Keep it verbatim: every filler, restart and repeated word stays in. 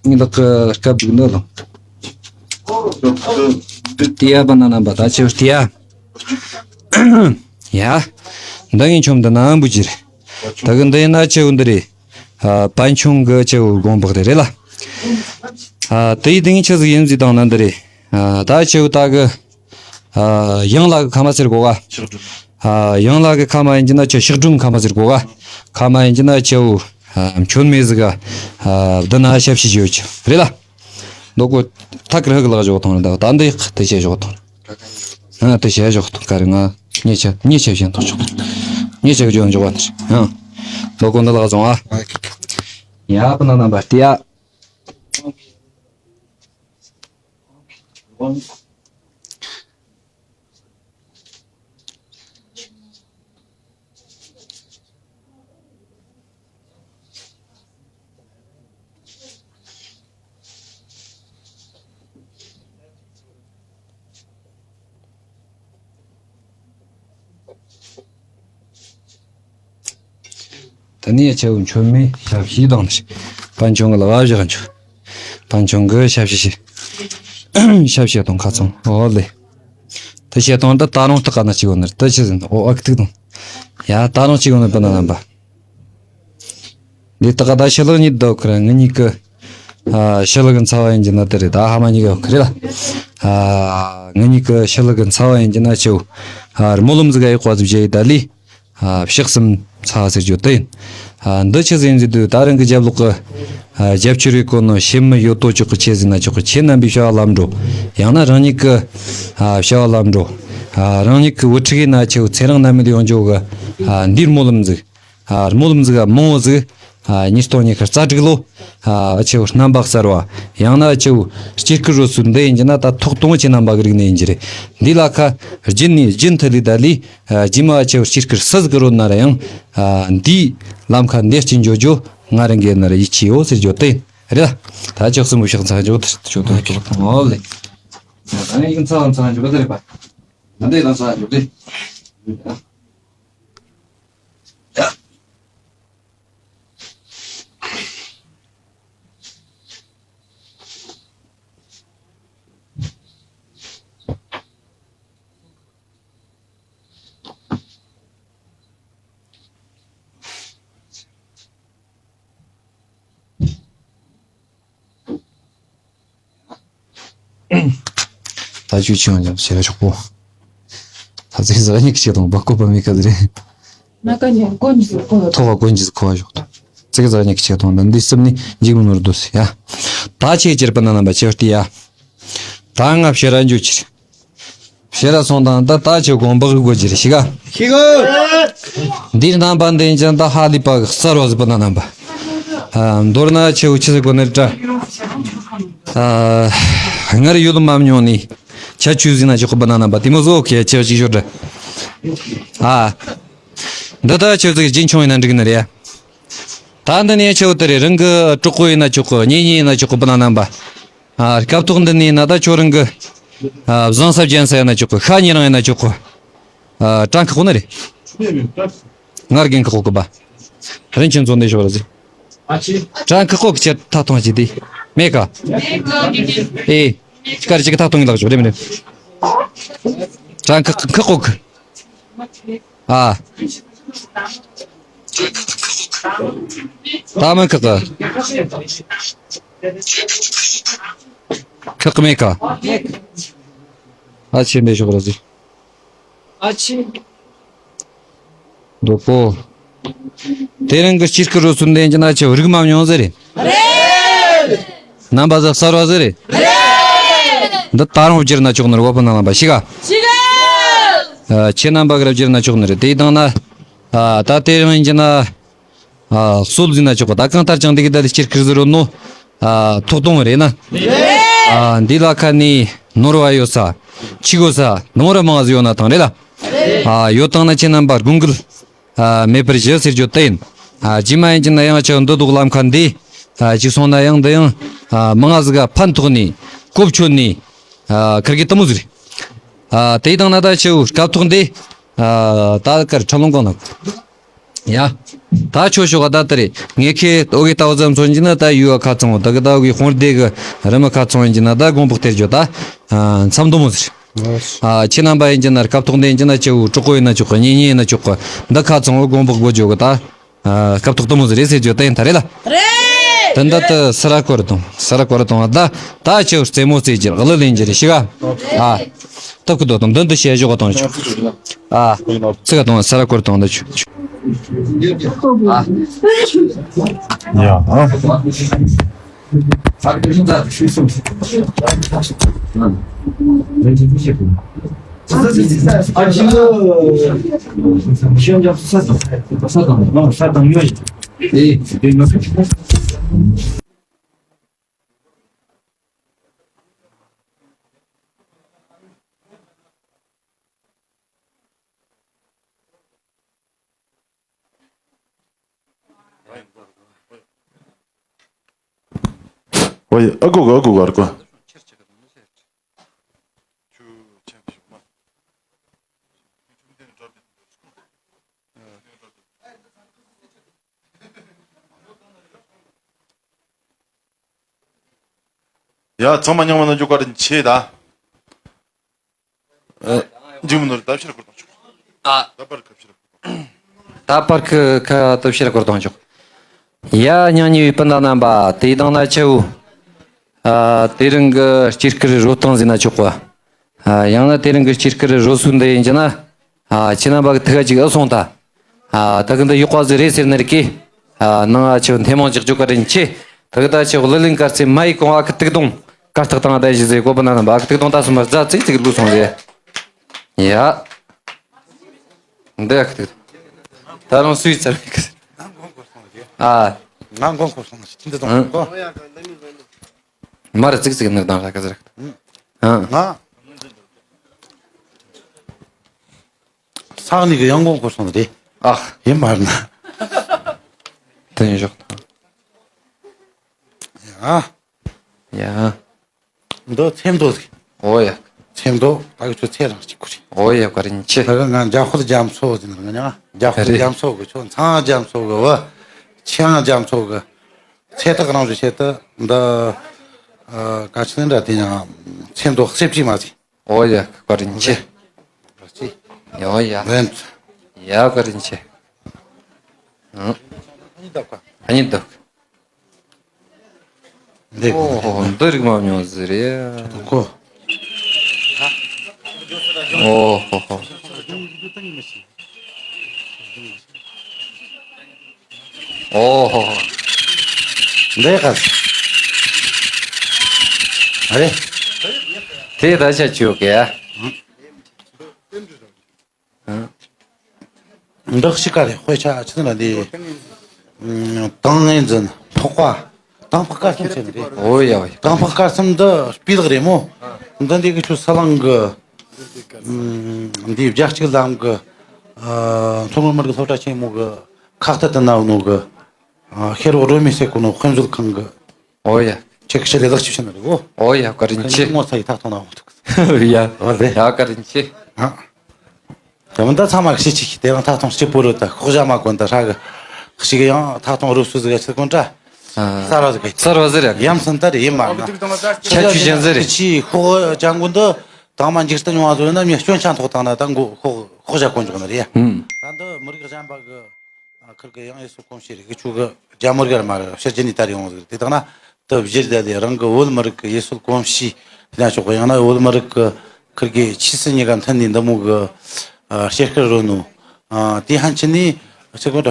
ངའི་ལག་གི་སྐབས་འདུག་འདི་ལ། ཏི་ཡ་པ་ན་ན་པ་ད་ཆེ་བ་ཏི་ཡ། ཡ། འདི་ངའི་ཆོམ་འདི་ན་འབུ་ཅི་རེད། ད་གི་འདི་ཡིན་ན་ཆེ་བོ་འདི་རེད། ཨ། པན་ཆུང་གི་ཆེ་བོ་དགོན་པ་རེད་རེད་ལ། ཨ། དེ་ཡི་དེ་ངའི་ཆེ་ཟིག་ཡིན་ཟིག་དང་ན་འདི་རེད། ཨ། ད་ཆེ་བོ་ད་གི་ཨ། ཡང་ལ་གི་ཁ་མ་ཟེར་གོ་ག་ཨ། ཡང་ལ་གི་ཁ་མ་ཡིན་གྱི་ན་ཆེ་ཤག་སྒྲུང་ཁ་མ་ཟེར་གོ་ག་ཁ་མ་ཡིན་གྱི་ན་ཆེ་བོ། ཨ། མཆོད་མེ་ཟིག་ག་ཨ། བདུན་ན་ཞབས་ཕྱི་ཡོད་ཆེ་རེད་ལ། ལོ་གོ་ཐག་གི་རི་གི་ལག་ཞོག་ཐོང་རེད་ད་ད་འདི་དེ་ཆེ་ཞོག་ཐོང་། ཨ། དེ་ཆེ་ཞོག་ཐོང་ག་རེ་ང་ཉེ་ཆེ་ཉེ་ཆེ་བཞིན་ཐོང་ཆོག་ཐོང་། ཉེ་ཆེ་གི་ཇོན་འཇོག་བ་ནི་ཨ། ལོ་གོ་འདི་ལག་བཟུང་ཨ། ཡ་པ་ན་ན་པ་ཏི་ཡ། ད་ནི་ཆེ་བོ་མཆོད་མེ་ཞབས་ཕྱི་དང་ནི། པན་ཆུང་གི་ལ་བ་བཞག་འཇོག་པན་ཆུང་གི་ཞབས་ཕྱི་ཞིག་ཞབས་ཕྱི་དང་ཁ་ཚང་འོ་ལེ། ད་བཤད་སྟངས་ད་ད་རུང་ལྟ་ག་ན་གཅིག་ཡོད་ནི་རེད་ད་ཆི་ཟིན་འོ་ཨ་ཀི་ཐིག་དང་། ཡ་ད་རུང་གཅིག་ཡོད་ནི་པ་ན་རྣམ་པ། འདི་ལྟ་ག་ད་ཕྱི་ལོགས་གཉིས་ལྡོག་ཁར་ང་གཉིས་ཀི། ཨ། ཕྱི་ལོགས་ཀི་ཚ་བ་ཡིན་གྱི་ན་དེ་རེད་ད་ཧ་མ་གཉིས་ཀི་ཡོད་ཁི་རེད་ལ། ཨ། ང་གཉིས་ཀི་ཕྱི་ལོགས་ཀི་ཚ་བ་ཡིན་གྱི་ན་ཆེ་བོ། ཨ། རྨོ་ལམ་ཟིག་ག་ཡོད་པ་ཟིག་བྱས་ཡི་ད་ལི། ཨ། ཕྱག་གསུམ་ཚ་ཟེར་རྒྱུ་དེ་ཡིན། ཨ། འདི་ཆི་ཟིན་ཟིན་དུས་ད་རང་གི་རྒྱབ་ལོགས་ཀི། ཨ། རྒྱབ་ཆུ་རེ་གོ་ནོ་ཤེས་མི་ཡོད་དོ་ཅོག་གི་ཆེ་ཟིན་ན་ཅོག་གི་ཆེ་རྣམ་པའི་བྱ་བ་ལམ་འགྲོ། ཡང་ན་རང་ཉིད་ཀི། ཨ། བྱ་བ་ལམ་འགྲོ། ཨ། རང་ཉིད་ཀི་བུ་ཕྲུག་གི་ན་ཆེ་བོ་ཚེ་རིང་རྣམ་མེད་ཡོང་འཇོག་གི། ཨ། འདིར་རྨོ་ལམ་ཟིག་ཨ། རྨོ་ལམ་ཟིག་ག་མང་བོ་ཟིག་ཨ། ཉིས་སྟོང་ཉི་ཤུ་རྩ་དྲུག་ལོ། ཨ། ཆེ་བོ་རྣམ་པ་གསར་བ། ཡང་ན་ཆེ་བོ་སྐྱེས་སྐར་རོལ་སྲོལ་འདི་ཡིན་གྱི་ན་ད་ཐོག་དང་པོ་ཆེ་རྣམ་པ་གི་རིག་གནས་ཡིན་གྱི་རེད། འདི་ལ་ཁ་རྒྱུན་ནས་རྒྱུན་མཐུད་ལས་ད་ལས། ཨ། རྗེས་མ་ཆེ་བོ་སྐྱེས་སྐར་སུ་ཟིག་གི་རོལ་ན་ར་ཡང་། ཨ། འདིའི་ལམ་ཁ་འདེད་ཅིང་འཇོག་རྒྱུ་ང་རང་གི་ན་ར་ཡིད་ཆེས་ཡོད་ཟེར་རྒྱུ་དེ་ཡིན་རེད། ད་ཅོག་གསུམ་པོ་ཕྱག་འཚལ་འཇོག་ཏུ་ཆོག་ཏུ་ཆོག་ཏུ་ཧོ་ལེ། ད་ངས་ཡིག་འཚལ་འཚལ་འཇོག་དེ་རེད་པ། ད་འདི་ལ་འཚལ་འཇོག་དེ། ད་ཅུ་ཆི་ཡང་ཅང་བྱེད་ཆོག་པོ། ད་ཚིག་ཟ་ཉིག་ཆེ་དང་བ་ཀོ་པ་མི་ཀ་ཟེར། ན་ཀ་ཉན་ཀོན་ཇི་ཀོ་ཐོ་བ་ཀོན་ཇི་ཀོ་བ་ཞོག་ད། ཚིག་ཟ་ཉིག་ཆེ་དང་ད་འདི་སེམས་ནི་འཇིག་མི་ནོར་འདུག་ཟེར་ཡ། ད་ཆེ་ཅེར་པ་ན་རྣམ་པ་ཆེ་བ་ཏི་ཡ། ད་ང་ཕྱི་ར་འཇུ་ཅིར། ཕྱི་ར་སོང་དང་ད་ད་ཆེ་དགོན་པ་གི་སྒོ་ཅིར་ཤི་ག་ཤི་ག་འདིར་རྣམ་པ་འདི་ཅན་ད་ཧ་ལི་པ་གི་གསར་བ་ཟི་པ་ན་རྣམ་པ། ཨ། མདོར་ན་ཆེ་བོ་ཆི་ཟི་གོ་ནི་ཏྲ། ཨ། སྔར་ཡོད་མ་མྱོང་ནི། ཆ་ཆུ་ཟི་ན་ཆོག་གི་པ་ན་རྣམ་པ་དེ་མོ་ཟོ་ཁེ་ཆེ་བ་ཅིག་ཤོར་ཏྲ། ཨ། འདི་ད་ཆེ་བོ་ཟི་གི་རྒྱུན་ཆུང་ཡིན་ན་འགྲིག་ནི་རེད། ད་འདི་ནས་ཆེ་བོ་དེ་རེད། རང་གི་གྲོགས་པོ་ཡིན་ན་ཆོག་གི་གཉེན་ཉེ་ཡིན་ན་ཆོག་གི་པ་ན་རྣམ་པ། ཨ། སྐབས་ཐོག་འདི་ནས་ན་ད་ཁྱོད་རང་གི། ཨ། བཟང་ས་རྒྱན་ས་ཡིན་ན་ཆོག་གི་ཤ་ཉེ་རང་ཡིན་ན་ཆོག་གི་ཨ། གྲངས་ཁག་ཁོ་ན་རེད། ངར་རྒན་ཁག་ཁོ་གི་པ། རིན་ཆེན་ཚོ་འདི་ཤོག་ར་ཟི། གྲངས་ཁག་ཁོ་གི་ཆེད་ཐག་ཐོང་ཞིག་དེ། མེད་ཀ་ཨེ། ཀར་ཅིག་ཐག་ཐོང་གི་ལག་ཆོག་རེད་མི་རེད། གྲངས་ཁག་ཁག་ཁོ་གི་ཨ། ད་མི་ཁག་གི་ཁག་མེད་ཀ་ཨ་ཆེ་འདི་ཤོག་ར་ཟི། ཨ་ཆེ། འདུག་གོ། དེ་རིང་གི་སྐྱིད་སྐར་རོལ་སུན་ལྡན་གྱི་ན་ཆེ་རིག་མ་མྱོང་ཟེར་རེད། རེད། རྣམ་པ་ཟ་གསར་བ་ཟེར་རེད། རེད། འདི་ད་རུང་བསྒྱུར་ན་ཆོག་ནི་རེད་བ་པོ་ནང་ལ་འབའ་ཤི་ག་ཤི་ག་ཨ། ཁྱེད་རྣམ་པ་གི་ར་བསྒྱུར་ན་ཆོག་ནི་རེད་དེ་དང་ན། ཨ། ད་དེ་རིང་གི་ན། ཨ། སྲོལ་འཛིན་ན་ཆོག་པ་ད་གང་ལྟར་ཀྱང་འདི་གི་ད་ལི་སྐྱིད་སྐར་ཟེར་རོ་ནོ། ཨ། ཐོག་གཏོང་རེད་ན། རེད། ཨ། འདི་ལ་ཁ་ནི་ནོར་བ་ཡོད་ས། ཆི་གོ་ས་ནོར་བ་མང་ཟིག་ཡོད་ན་ཐང་རེད་ལ། ཨ། ཡོད་དང་ན་ཁྱེད་རྣམ་པ་དགོངས་འགལ། ཨ། མེད་པར་ཞུ་ཟེར་རྒྱུ་དེ་ཡིན། ཨ། རྗེས་མ་ཡིན་གྱི་ན་ཡང་ཆེ་འདི་འདུག་ལམ་ཁ་འདི། ཨ། ཅིག་སོང་ན་ཡང་འདི་ཡང་། ཨ། མང་ང་ཟིག་ག་ཕན་ཐོགས་ནི། གོ་ཆོད་ནི། ཨ། ཁིར་གི་དེ་མོ་ཟིག་རེད། ཨ། དེ་དང་ན་ད་ཆེ་བོ་སྐབས་ཐོག་འདི། ཨ། ད་ཀར་ཁྲ་ལོང་གང་ན། ཡ། ད་ཆོ་ཤོག་ག་ད་ལྟ་རེད། ངས་ཁེ་ཨོ་གི་ལྟ་བུ་ཙམ་མཚོན་གྱི་ན་ད་ཡུལ་བ་ཁ་ཚང་བོ་ད་གི་ལྟ་བུ་གི་དཔུང་སྡེ་གི་རི་མི་ཁ་ཚང་ཡིན་གྱི་ན་ད་དགོན་པོ་སྟེར་རྒྱུ་ད། མཚམས་འདོ་མོ་ཟེར། ཁྱེད་རྣམ་པ་ཡིན་གྱི་ན་སྐབས་ཐོག་འདི་ཡིན་གྱི་ན་ཆེ་བོ་གྲོགས་པོ་ཡིན་ན་ཆོག་གི་གཉེན་ཉེ་ཡིན་ན་ཆོག་གི་འདི་ཁ་ཚང་བོ་དགོན་པོ་དགོས་རྒྱུ་གི་ད། སྐབས་ཐོག་འདོ་མོ་ཟེར་རེད་ཟེར་རྒྱུ་ད་ཡིན་ད་རེད་ལ། རེད། དེ་འདི་ད་སི་ར་ཀོར་དང་སི་ར་ཀོར་དང་ད་ད་ཆེ་བོ་རྩེ་མོ་རྩེ་རྒྱུ་གླུ་ལེན་རྒྱུ་རེད་ཤི་ག་ཨ། སྟབས་ཀྱི་དོ་དང་འདི་འདི་བཤད་ཞོག་ག་དང་ཆོག་ཨ། ཚིག་ག་དང་ས་ར་སྐོར་དང་འདི་ཆོག་ཨ། ཡ། ཨ། ཨོ་ཡ། ཨ་ཀོ་ག་ཨ་ཀོ་ག་ཨ་ཀོ། ཡ། ཚང་མ་མཉམ་པོ་ན་འཇུག་ག་རེ་ཆེ་ད། འཇིགས་མི་ནོར་ད་ཕྱིར་སྐོར་དང་ཆོག་ཨ། ད་པར་ཁ་ཕྱིར་སྐོར་དང་། ད་པར་ཁ་ཁ་ད་ཕྱིར་སྐོར་དང་ཆོག་ཡ། སྙིང་ཉེ་བའི་སྤུན་ཟླ་རྣམ་པ། དེ་དང་ན་ཆེ་བོ། ཨ། དེ་རིང་གི་སྐྱེས་སྐར་རོལ་སྟངས་ཟིན་ན་ཆོག་གོ། ཨ། ཡང་ན་དེ་རིང་གི་སྐྱེས་སྐར་རོལ་སུ་འདི་ཡིན་གྱི་ན། ཨ། ཁྱེད་རྣམ་པ་གི་ཐུགས་ཀ་ཅིག་ཨེ་སོང་ད། ཨ། ད་གི་འདི་ཡག་པ་ཟིག་རེད་ཟེར་ནི་རིག་གི་ཨ། ནང་ང་ཆེ་བོ་ཐེ་མོང་ཅིག་འཇོག་ག་རིན་ཆེ། ད་གི་ད་ཆེ་བོ་ལི་ལིང་དཀར་རྩེ་མ་ཡི་གོང་ཨ་ཁུ་ཏིག་དོང་དཀར་རྟགས་དང་ཨ་ད་ཞི་ཟེར་གོ་པ་ན་རྣམ་པ་ཨ་ཁུ་ཏིག་དོང་ད་སུ་མ་རྫ་ཙིག་ཙིག་ལུས་སོང་རེད། ཡ། འདི་ཨ་ཁུ་ཏིག་དོང་། ད་རུང་སུའི་ཚར་བའི་ཁུ། ཨ། ང་མགོ་འཁོར་སོང་ཟེར་འདི་དང་གོ། མར་ཙིག་ཙིག་ནི་དང་ར་ཁ་ཟེར། ཨ། ང་ས་གནས་ཀྱི་ཡང་མགོ་འཁོར་སོང་རེད། ཨ། ཡིན་མ་རེད་ན། དེ་ཡིན་ཞོག་ད། ཡ། ཡ། འདི་ཚེམ་མདོ་ཟིག་ཨོ་ཡ། ཚེམ་མདོ་ད་གི་ཁྱོད་ཚེ་རིང་གཅིག་གོ་རེད། ཨོ་ཡ། བཀའ་དྲིན་ཆེ། ད་གི་ང་འཇམ་དཔལ་རྒྱ་མཚོ་ཟེར་ནི་ང་ཉ་འཇམ་དཔལ་རྒྱ་མཚོ་གི་ཁྱོད་མཚང་རྒྱ་མཚོ་གི་བུ། ཆེ་ཡང་རྒྱ་མཚོ་གི་ཚེ་ཐག་རིང་བའི་ཆེད་དུ་འདི། ཨ། ག་ཆི་ནི་འདྲ་དེ་ཡང་ཚེམ་མདོ་གསེར་བྲིས་མ་ཟིག་ཨོ་ཡ། བཀའ་དྲིན་ཆེ། ཨོ་ཡ། ཡ། བཀའ་དྲིན་ཆེ། ཨ་ནི་འདུག་ག་ཨ་ནི་འདུག་འདི་ཨོ་ཧོ་ཧོ། འདི་རིག་མ་མྱོང་ཟེར་རེད། ཁོ། ཨོ་ཧོ་ཧོ། ཨོ་ཧོ་ཧོ། འདི་ག་ཨ་རེ། དེ་ད་ཆ་ཆོད་གི། འདི་གཅིག་ག་རེད། དཔེ་ཆ་ཆི་ཟེར་ན་འདི། ཨ། ཏིང་ངེ་འཛིན། འཕགས་པ། ཏིང་འཕགས་དཀར་གསུམ་ཟེར་ནི་རེད། ཨོ་ཡ་ཨོ་ཡ། ཏིང་འཕགས་དཀར་གསུམ་འདི་སྤུས་ལེགས་རེད་མོ། འདི་འདི་གི་ཆུ་ས་གླང་གི། ཨ། འདི་རྒྱ་གཅིག་ལམ་གི། ཨ། མཚོ་སྔོན་མི་རིགས་སློབ་གྲྭ་ཆེན་མོ་གི་ཁ་གཏད་དུ་ན་ནོ་གི། ཨ། ཤེས་རབ་སྒྲོན་མེ་ཟེར་གོ་ནོ་དཔེ་མཛོད་ཁང་གི། ཨོ་ཡ། ཁྱེད་ཀྱི་ཞི་ལི་ལག་ཅིག་བྱས་ན་རེད་གོ། ཨོ་ཡ། བཀའ་དྲིན་ཆེ། ངོ་ཚ་ཡི་ཐག་ཐོང་ན་འོང་ཐུག་ཡ། ཨོ་ལེ། ཡ། བཀའ་དྲིན་ཆེ། ཨ། ད་མི་འདི་ཚང་མ་ཤི་ཆི་ཆི་དེ་རང་ཐག་ཐོང་སྐྱིད་པོ་རེད། ད་ཤོག་བྱ་མ་གོན་ད་ཧྲ་གི་ཞིག་ཡང་ཐག་ཐོང་རུ་སུ་ཟིག་ཆི་གོན་ཏྲ། ཨ། ས་ར་ཟིག་གི་ས་ར་ཟིག་རེད། ཡ་མཚན་ད་རེད་ཡིན་མ་ན། ཁྱད་ཆོས་ཅན་ཟིག་རེད། ཆི་ཤོག་ཅང་གོན་འདི་དང་མ་འཇིག་རྟེན་མྱོང་བ་ཟོ་ན་མྱི་སྐྱོན་ཆ་ཐོག་དང་ན་ད་མགོ་ཤོག་ཤོག་བྱ་གོན་ཆོག་ན་རེད་ཡ། ཧུམ། ད་འདི་མི་རིགས་གཞན་པ་གི། ཁིར་གི་ཡང་ཡེ་སུ་གོམས་གཤིས་རིག་གི་ཆུ་གི་རྒྱ་མོར་གར་མ་རེད། ཕྱི་རྒྱལ་ནས་དར་ཡོང་ཟིག་དེ་དང་ན་དུ་བཞིར་བསྡད་དེ་རང་གི་བོད་མི་རིགས་ཀྱི་ཡེ་སུ་གོམས་གཤིས་དེ་ན་ཆོག་གི། ཡང་ན་བོད་མི་རིགས་ཀྱི་ཁིར་གི་ཆོས་སྲིད་གཉིས་ཀ་མཐུན་ནས་འདི་མོ་གི་ཨ་སྐྱེས་སྐར་རོལ་ནོ། ཨ་དེ་ཧན་ཆི་ནས་ཚེ་གོང་དྲ་